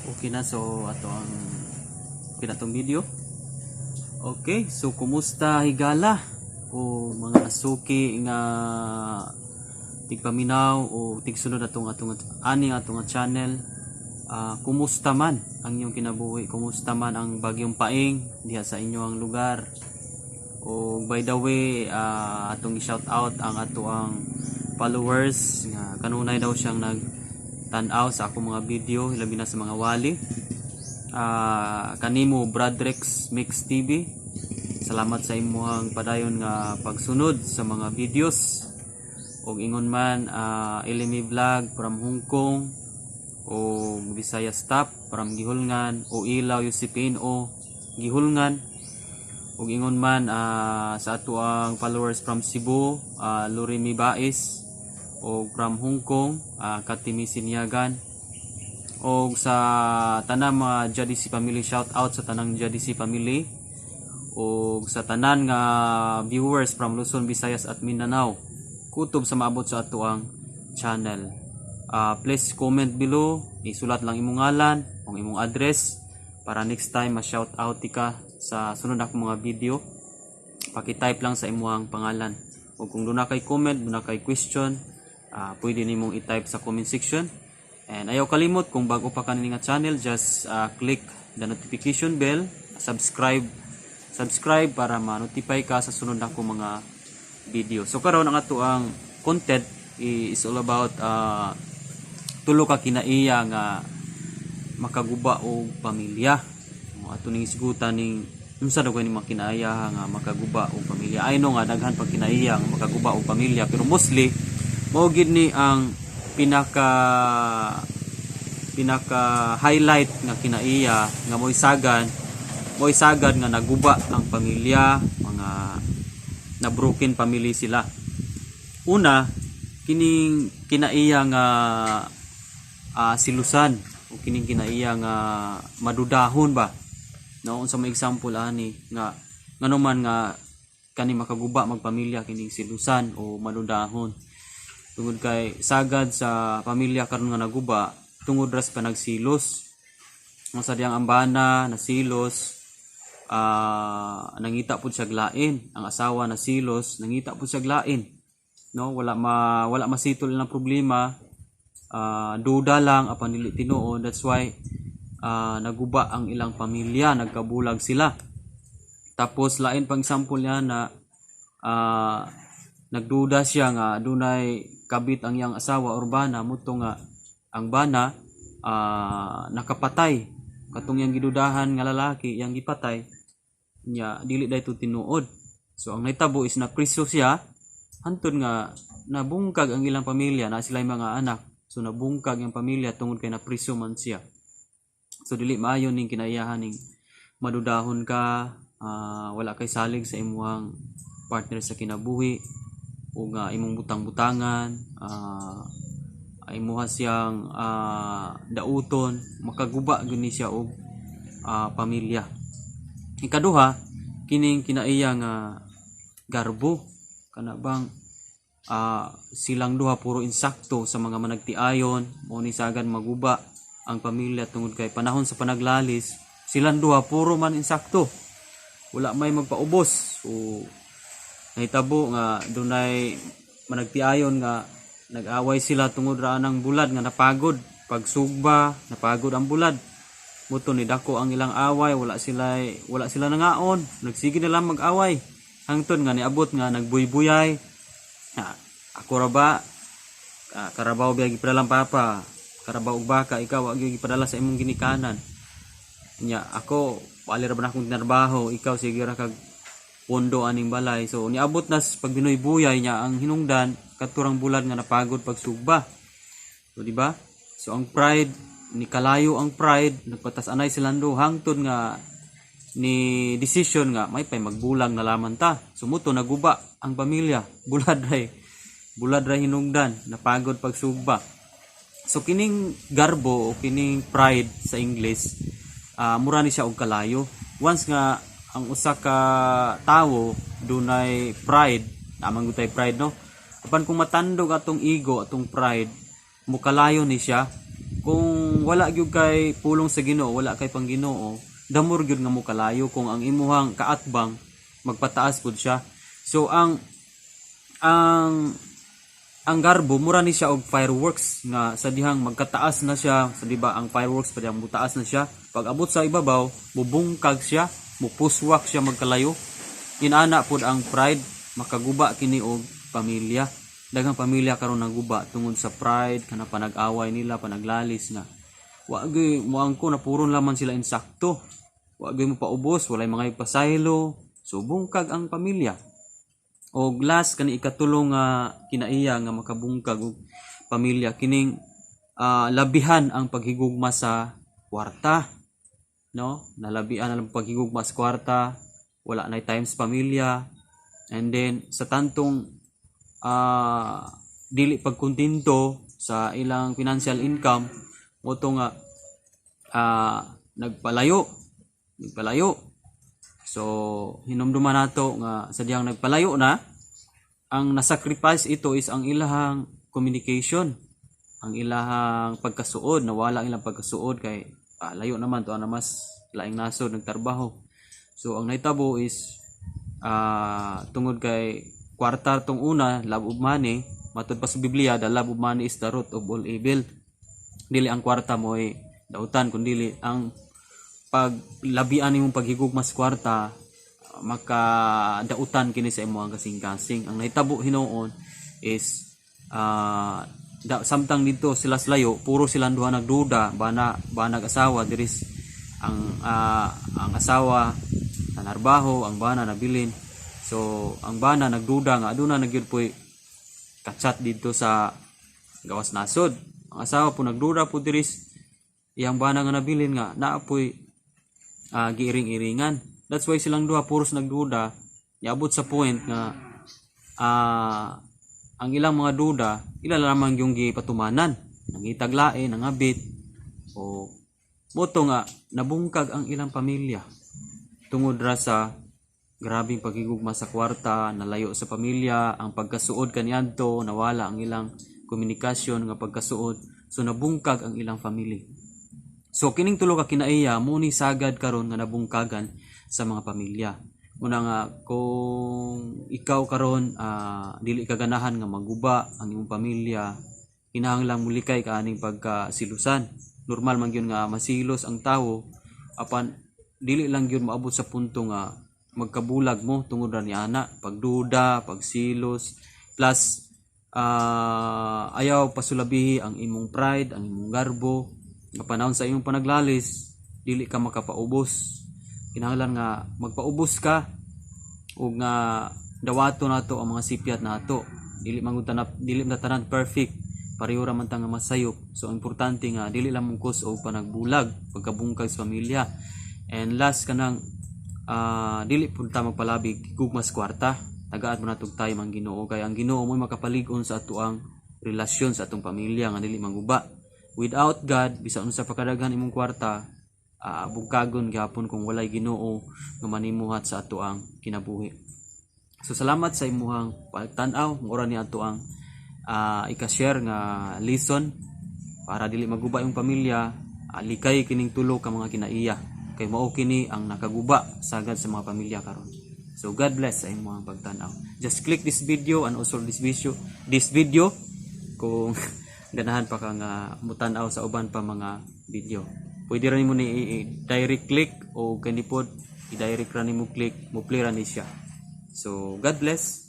Okay na, so ato ang pinatong video. Okay, so kumusta, higala o mga asuki nga tigpaminaw o tigsunod atong atong ani atong channel? Kumusta man ang inyong kinabuhi? Kumusta man ang bagyong Paeng diha sa inyong lugar? O by the way, atong i-shout out ang ato ang followers nga kanunay daw siyang nag tan-aw sa akong mga video, labi na sa mga wali. Kanimo Bradrex Mix TV, salamat sa imuhang padayon nga pagsunod sa mga videos. Og ingon man Elemi Vlog from Hong Kong o Bisaya Stop from Gihulngan o Ilaw UCPNO Gihulngan, ug ingon man sa ato ang followers from Cebu, Lorimi Bais, o from Hong Kong, Katimi Sinyagan, og sa tanang mga JDC family, shout out sa tanang JDC family, og sa tanan nga viewers from Luzon, Visayas at Mindanao kutob sa maabot sa ato ang channel. Please comment below, isulat lang imong ngalan o imong address para next time ma-shout out ka sa sunod akong mga video. Paki-type lang sa imong pangalan. O kung duna kay comment, duna kay question, pwede nimong i-type sa comment section. And ayaw kalimot, kung bago pa ka nga channel, just click the notification bell, subscribe, subscribe para ma-notify ka sa sunod nako mga video. So karon, ang ato ang content is all about tulo ka kinaiya nga makaguba og pamilya. O, ato ning isgutan ning unsa daw kani mga kinaiya nga makaguba og pamilya. I know nga daghan pag kinaiya nga makaguba og pamilya, pero mostly mao gid ni ang pinaka pinaka highlight nga kinaiya nga mo'y sagad nga naguba ang pamilya, mga na broken family sila. Una, kining kinaiya nga silusan o kining kinaiya nga madudahon ba, no? Unsa may example ani nga ngano man nga kani makaguba magpamilya, kining silusan o madudahon? Tungod kay sagad sa pamilya karon nga naguba tungod ra sa panagsilos. Ang sa diyang ang bana nasilos, nangita pud siya lain. Ang asawa nasilos, nangita pud siya lain, no? Wala masitol ng problema, duda lang apan dili tinuod. That's why naguba ang ilang pamilya, nagkabulag sila. Tapos lain pang example niya na nagduda siya nga dunay kabit ang iyang asawa or bana, muto nga ang bana nakapatay katong iyang gidudahan nga lalaki, iyang gipatay niya, dili dayto tinuod. So ang nahitabo is napriso siya hantod nga nabungkag ang ilang pamilya na sila mga anak. So nabungkag ang pamilya tungod kay napriso man siya. So dili maayo ning kinaiyahan ning madudahon ka, wala kay salig sa imuhang partner sa kinabuhi o nga imong butang-butangan, imuha siyang dauton, makaguba gyud ni siya og pamilya. Ikaduha, kining kinaiya nga garbo, kana bang silang duha puro insakto sa mga managtiayon. Mo ni sagad maguba ang pamilya tungod kay panahon sa panaglalis, silang duha puro man insakto, wala may magpaubos. O nahitabo nga dunay managtiayon nga nag-away sila tungod ra anang bulad nga napagod pagsugba, napagod ang bulad, muto ni dako ang ilang away. Wala sila nangaon, nagsige na lang mag-away hangtod nga niabot nga nagbuybuyay. Ako ra ba, karabaw biya gipadala papa, karabaw ug baka. Ikaw wa gyud gipadala sa imong ginikanan nya. Ako wali ra ba na akong tinarbaho, ikaw sige ra kag pondo aning balay. So niabot na sa pagbinuybuyay niya, ang hinungdan katurang bulad nga napagod pagsugba. So di ba? So ang pride ni kalayo, ang pride nagpatas-anay silang duha hangtod nga ni decision nga may pay magbulag na laman ta. So muto naguba ang pamilya, bulad ray hinungdan, napagod pagsugba. So kining garbo o kining pride sa English, mura ni siya og kalayo. Once nga ang usa ka tawo dunay pride, naman gud tay pride, no? Apan kung matandog atong ego, atong pride, mukalayo ni siya. Kung wala gyud kay pulong sa Ginoo, wala kay pang Ginoo, damor gyud nga mokalayo kung ang imuhang kaatbang magpataas pud siya. So ang garbo mura ni siya og fireworks nga sa dihang magkataas na siya sa, di ba, ang fireworks pa dihang mutaas na siya, pag abot sa ibabaw mubungkag siya, mupuswak siya magkalayo. Inana pud ang pride, makaguba kini og pamilya. Daghang pamilya karon naguba tungod sa pride kana, panag-away nila, panaglalis nga wa gyud moangko na puron laman sila insakto, wa gyud mo paubos, walay mga pasaylo, so bungkag ang pamilya. Og last, kani ikatulong nga kinaiya nga makabungkag og pamilya, kining labihan ang paghigugma sa kwarta, no? Nalabihan ang paghigugma sa kwarta, wala na time sa pamilya, and then sa tantong dili pagkontento sa ilang financial income mo to nga nagpalayo nagpalayo. So, hinumduman nato nga sa dihang nagpalayo na, ang nasacrifice ito is ang ilahang communication, ang ilahang pagkasuod, nawala ang ilang pagkasuod kay layo naman to na mas laing nasod nagtrabaho. So, ang nahitabo is tungod kay kwarta tong una, love of money, matud pa sa Biblia, the love of money is the root of all evil. Dili ang kwarta mo ay dautan, kundi ang paglabian nimong paghigugma sa kwarta makadautan kini sa imong kasing-kasing. Ang nahitabo hinuon is samtang dito sila sa layo, puro silang duha nagduda, bana banag asawa diris, ang asawa nanarbaho, ang bana nabilin. So ang bana nagduda nga aduna na gyud poy kachat dito sa gawas nasod. Ang asawa po nagduda po diris iyang bana nga nabilin nga naa poy giiring-iringan. That's why silang duha puros nagduda, niabot sa point nga ang ilang mga duda ila lamang yung gipatumanan, nangitag lain, nangabit o moto nga nabungkag ang ilang pamilya tungod ra sa grabing paghigugma sa kwarta, nalayo sa pamilya, ang pagkasuod kaniadto nawala ang ilang komunikasyon nga pagkasuod, so nabungkag ang ilang family. So kining tulo ka kinaiya mo ni sagad karon nga nabungkagan sa mga pamilya. Una nga kung ikaw karon dili ka ganahan nga maguba ang imong pamilya, kinahanglan mulikay ka aning pagkasilusan. Normal man gyud nga masilos ang tawo, apan dili lang gyud moabot sa punto nga magkabulag mo tungod ra ni ana, pagduda, pagsilos, plus ayaw pasulabihi ang imong pride, ang imong garbo nga panahon sa imong panaglalis dili ka makapaubos. Kinahanglan nga magpaubos ka ug nga dawato nato ang mga sipyat nato. Dili man gud tanap, dili man tanan perfect, pareho ra man ta nga masayop. So importante nga dili lang mungkos og panagbulag, pagkabungkag sa pamilya. And last, kanang dili pud ta magpalabig gugma sa kwarta. Tagaan mo natog time ang Ginoo kay ang Ginoo mo'y makapalig-on sa atoang relasyon sa atong pamilya nga dili maguba. Without God, bisan unsa pa kadaghan imong kwarta, bungkagon gihapon kung walay Ginoo nga manimuhat sa atoang kinabuhi. So salamat sa imuhang pagtan-aw. Mura ni ato ang ika-share nga lesson para dili maguba yung pamilya. Likay kining tulo ka mga kinaiya kay mao kini ang nakaguba sagad sa mga pamilya karon. So God bless sa imong pagtan-aw. Just click this video and also this video kung ganahan pa ka nga mutan-aw sa uban pa mga video. Pwede ra nimo ni i-direct click o kani pod i-direct ra nimo click, mo play ra ni siya. So God bless.